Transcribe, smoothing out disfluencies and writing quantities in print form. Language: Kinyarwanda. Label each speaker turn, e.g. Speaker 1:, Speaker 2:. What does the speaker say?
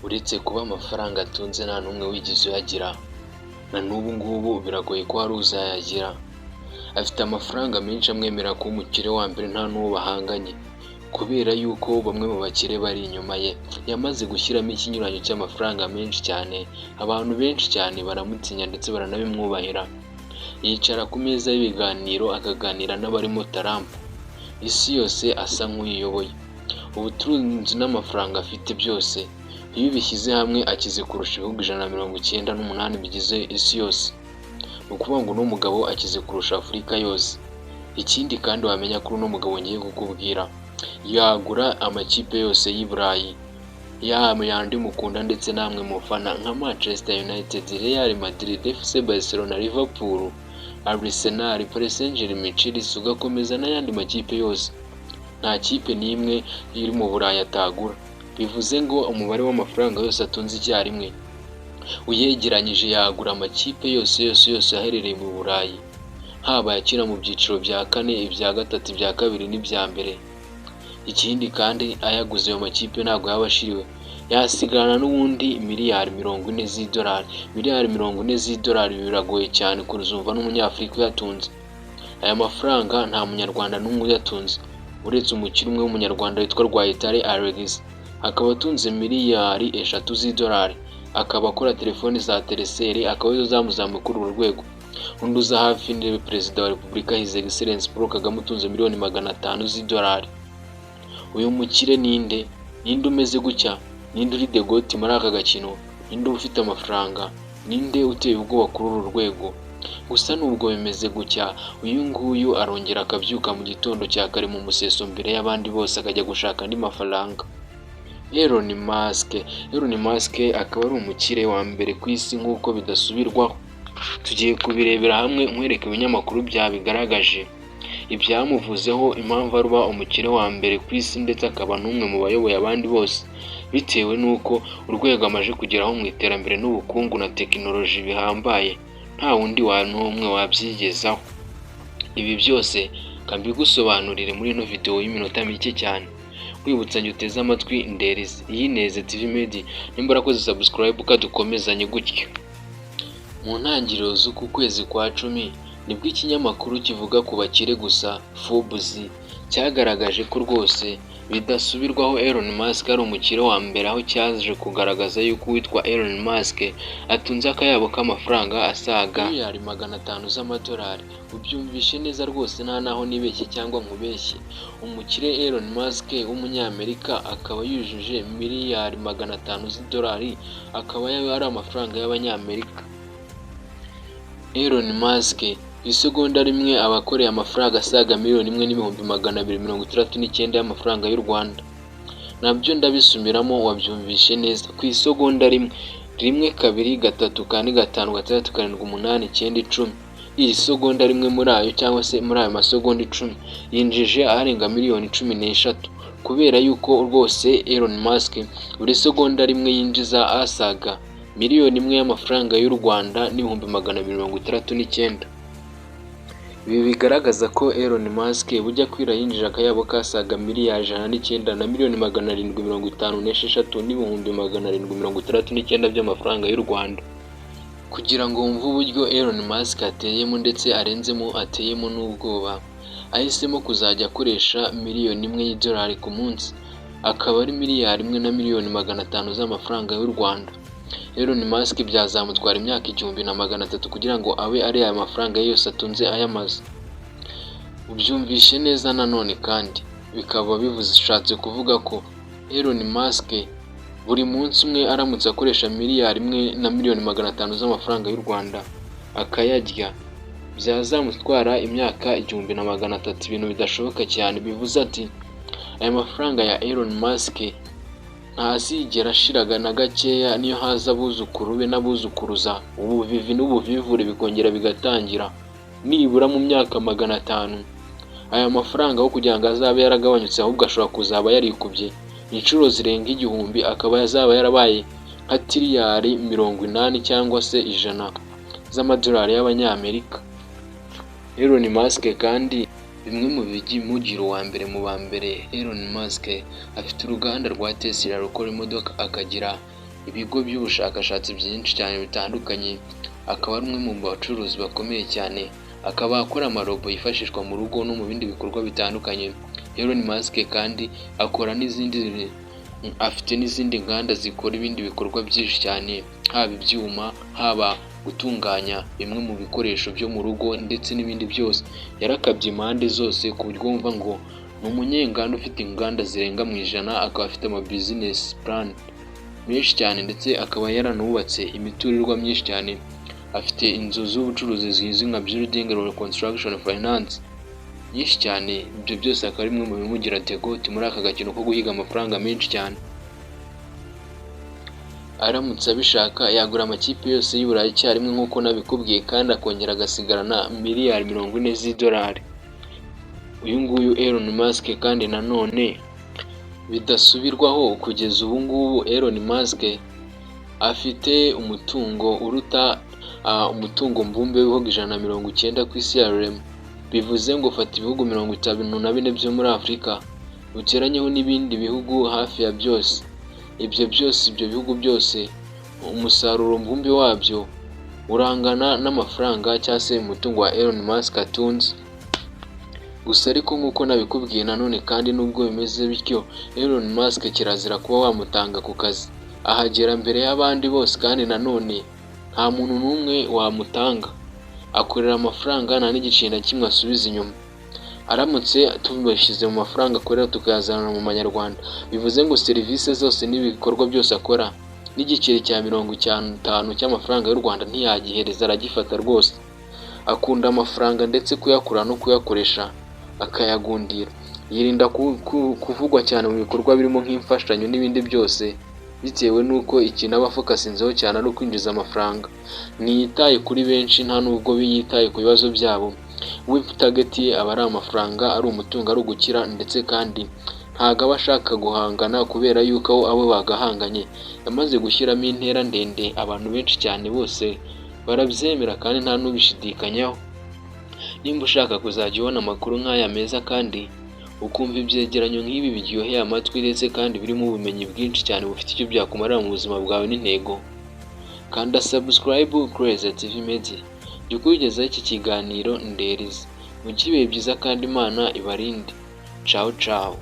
Speaker 1: Uretse kuba amafaranga atunze nta n'umwe wigeze uyagira, na n'ubu ngubu biragoye ko hari uzayagira. Afite amafaranga menshi amwemerera kuba umukire wa mbere, nta n'uwo bahanganye, kubera yuko bamwe mu bakire bari inyuma ye. Yamaze gushyiramo ikinyuranyo cy'amafaranga menshi cyane, abantu benshi cyane baramutinya ndetse baranabimwubahira. Yicara ku meza y'ibiganiro akaganira n'abarimo Trump, isi yose asa nk'uyiyoboye. Ubutunzi n'amafaranga afite byose iyo ubishyize hamwe, akize kurusha ibihugu 198 bigize isi yose. Ni ukuvuga ngo uno mugabo akize kurusha Afurika yose. Ikindi kandi wamenya kuri uno mugabo ngiye kukubwira, yagura amakipe yose y'i Burayi, yaba yandi mukunda ndetse namwe mufana nka Manchester United, Real Madrid, FC Barcelona, Liverpool, Arsenal, Paris Saint-Germain, Chelsea, ugakomeza n'ayandi makipe yose. Nta kipe n'imwe iri mu Burayi atagura. Bivuze ngo umubare w'amafaranga yose atunze icyarimwe uyegeranyije, yagura amakipe yose yose yose aherereye mu Burayi, haba ayakina mu byiciro bya kane, ibya gatatu, ibya kabiri n'ibya mbere. Ikindi kandi, ayaguze ayo makipe ntabwo yaba ashiriwe, yasigarana n'ubundi miliyari 40 z'idolari. Miliyari 40 z'idolari biragoye cyane kuzumva n'Umunyafurika uyatunze. Aya mafaranga nta Munyarwanda n'umwe uyatunze, uretse umukire umwe w'Umunyarwanda witwa Rwayitare Alex, akaba atunze miliyari 3 z'idolari, akaba akora telefoni za Telecel, akaba arizo zamuzamuye kuri uru rwego. Undi uza hafi ni Perezida wa Repubulika, His Excellence Paul Kagame, utunze miliyoni 500 z'idolari. Uyu mukire ninde? Ninde umeze gutya? Ninde uri the GOAT muri aka gakino? Ninde ufite amafaranga? Ninde uteye ubwoba kuri uru rwego? Gusa nubwo bimeze gutya, uyu nguyu arongera akabyuka mu gitondo cya kare, mu museso, mbere y'abandi bose, akajya gushaka andi mafaranga. Elon Musk. Elon Musk akaba ari umukire wa mbere ku isi nk'uko bidasubirwaho. Tugiye kubirebera hamwe, nkwereka ibinyamakuru byabigaragaje, ibyamuvuzeho, impamvu aruba umukire wa mbere ku isi, ndetse akaba n'umwe mu bayoboye abandi bose, bitewe n'uko urwego amaze kugeraho mu iterambere n'ubukungu na tekinoloji bihambaye, nta wundi wa n'umwe wabyigezaho. Ibi byose mbigusobanurire muri ino video y'iminota mike cyane. Nkwibutsa njye uteze amatwi Nderizi, iyi Neze TV Media, nimba urakoze subscribe, ukadukomezanye gutyo. Mu ntangiriro z'uku kwezi kwa 10 nibwo ikinyamakuru kivuga ku bakire gusa, Forbes, cyagaragaje ko rwose bidasubirwaho Elon Musk ari umukire wa mbere, aho cyaje kugaragaza yuko uwitwa Elon Musk atunze akayabo k'amafaranga asaga miliyari 500 z'amadolari. Ubyumvishe neza rwose, nta naho nibeshye cyangwa nkubeshye. Umukire Elon Musk w'Umunyamerika akaba yujuje miliyari 500 z'idolari, akaba ari amafaranga y'Abanyamerika. Elon Musk ku isegonda rimwe aba akoreye amafaranga asaga 1,269,000 y'amafaranga y'u Rwanda. Nabyo ndabisumiramo, wabyumvishe neza, ku isegonda rimwe: rimwe, kabiri, gatatu, kane, gatanu, gatandatu, karindwi, umunani, icyenda, 10. Iri segonda rimwe muri ayo, cyangwa se muri ayo masegonda 10, yinjije arenga miliyoni 13, kubera yuko rwose Elon Musk buri segonda rimwe yinjiza asaga 1 miliyoni y'amafaranga y'u Rwanda n'ibihumbi 269. Ibi bigaragaza ko Elon Musk bujya kwira yinjije akayabo kasaga miliyari 109 na miliyoni 756 n'ibihumbi 769 by'amafaranga y'u Rwanda. Kugira ngo wumve uburyo Elon Musk ateyemo ndetse arenzemo, ateyemo n'ubwoba, ahisemo kuzajya akoresha miliyoni 1 y'idolari ku munsi, akaba ari miliyari 1 na miliyoni 500 z'amafaranga y'u Rwanda. Elon Musk byazamutwara imyaka 1300 kugira ngo abe ari aya mafaranga ye yose atunze ayamaze. Ubyumvishe neza. Nanone kandi bikaba bishatse kuvuga ko Elon Musk buri munsi umwe aramutse akoresha miliyari 1 na miliyoni 500 z'amafaranga y'u Rwanda akayarya, byazamutwara imyaka 1300, ibintu bidashoboka cyane. Bivuze ati aya mafaranga ya Elon Musk ntazigera ashiraga na gakeya, niyo haza abuzukuru be n'abuzukuruza, ubuvivi n'ubuvivure bikongera bigatangira, nibura mu myaka 500 aya mafaranga aho kugira ngo azabe yaragabanyutse, ahubwo ashobora kuzaba yarikubye inshuro zirenga 1000, akaba yazaba yarabaye nka tiriyari 80 cyangwa se 100 z'amadolari y'Abanyamerika. Elon Musk kandi, bimwe mu bimugira uwa mbere mu ba mbere, Elon Musk afite uruganda rwa Tesla rukora imodoka, akagira ibigo by'ubushakashatsi byinshi cyane bitandukanye, akaba ari umwe mu bacuruzi bakomeye cyane, akaba akora amarobo yifashishwa mu rugo no mu bindi bikorwa bitandukanye. Elon Musk kandi akora n'izindi, afite n'izindi nganda zikora ibindi bikorwa byinshi cyane, haba ibyuma, haba gutunganya bimwe mu bikoresho byo mu rugo ndetse n'ibindi byose. Yarakabye impande zose ku buryo wumva ngo ni umunyenganda ufite inganda zirenga mu 100, akaba afite ama business plan menshi cyane, ndetse akaba yaranubatse imiturirwa myinshi cyane. Afite inzu z'ubucuruzi zizwi nka building or construction finance nyinshi cyane. Ibyo byose akaba ari bimwe mu bimugira the GOAT muri aka gakino ko guhiga amafaranga menshi cyane. Aramutse abishaka, yagura amakipe yose y'i Burayi icyarimwe nk'uko nabikubwiye, kandi akongera agasigarana miliyari 40 z'idolari. Uyu nguyu Elon Musk kandi nanone bidasubirwaho, kugeza ubu ngubu Elon Musk afite umutungo uruta umutungo mbumbe w'ibihugu 190 ku isi ya rurema. Bivuze ngo fata ibihugu 54 byo muri Afurika, uteranyeho n'ibindi bihugu hafi ya byose, ibyo byose, ibyo bihugu byose, umusaruro mbumbe wabyo urangana n'amafaranga cyangwa se umutungo wa Elon Musk atunze. Gusa ariko nk'uko nabikubwiye nanone kandi, nubwo bimeze bityo, Elon Musk kirazira kuba wamutanga ku kazi. Ahagera mbere y'abandi bose, kandi nanone nta muntu n'umwe wamutanga. Akorera amafaranga, nta n'igiceri na kimwe asubiza inyuma. Aramutse tubishyize mu mafaranga akorera tukayazana mu manyarwanda, bivuze ngo serivisi zose n'ibikorwa byose akora, n'igiceri cya 50 cy'amafaranga y'u Rwanda ntiyagihereza, aragifata rwose. Akunda amafaranga, ndetse kuyakura no kuyakoresha akayagundira. Yirinda kuvugwa cyane mu bikorwa birimo nk'imfashanyo n'ibindi byose, bitewe n'uko ikintu aba afocusinzeho cyane ari ukwinjiza amafaranga. Ntiyitaye kuri benshi, nta nubwo yitaye ku bibazo byabo. We target ye aba ari amafaranga, ari umutungo, ari ugukira, ndetse kandi ntabwo aba ashaka guhangana, kubera yuko abo bagahanganye yamaze gushyiramo intera ndende. Abantu benshi cyane bose barabyemera kandi nta n'ubishidikanyaho. Nimba ushaka kuzajya ubona amakuru nk'aya meza, kandi ukumva ibyegeranyo nk'ibi biryoheye amatwi, ndetse kandi birimo ubumenyi bwinshi cyane bufite icyo byakumarira mu buzima bwawe n'intego, kanda subscribe kuri TV Media. Jya ukugezaho iki kiganiro nderize. Mugire ibihe byiza kandi Imana ibarinde. Ciao ciao.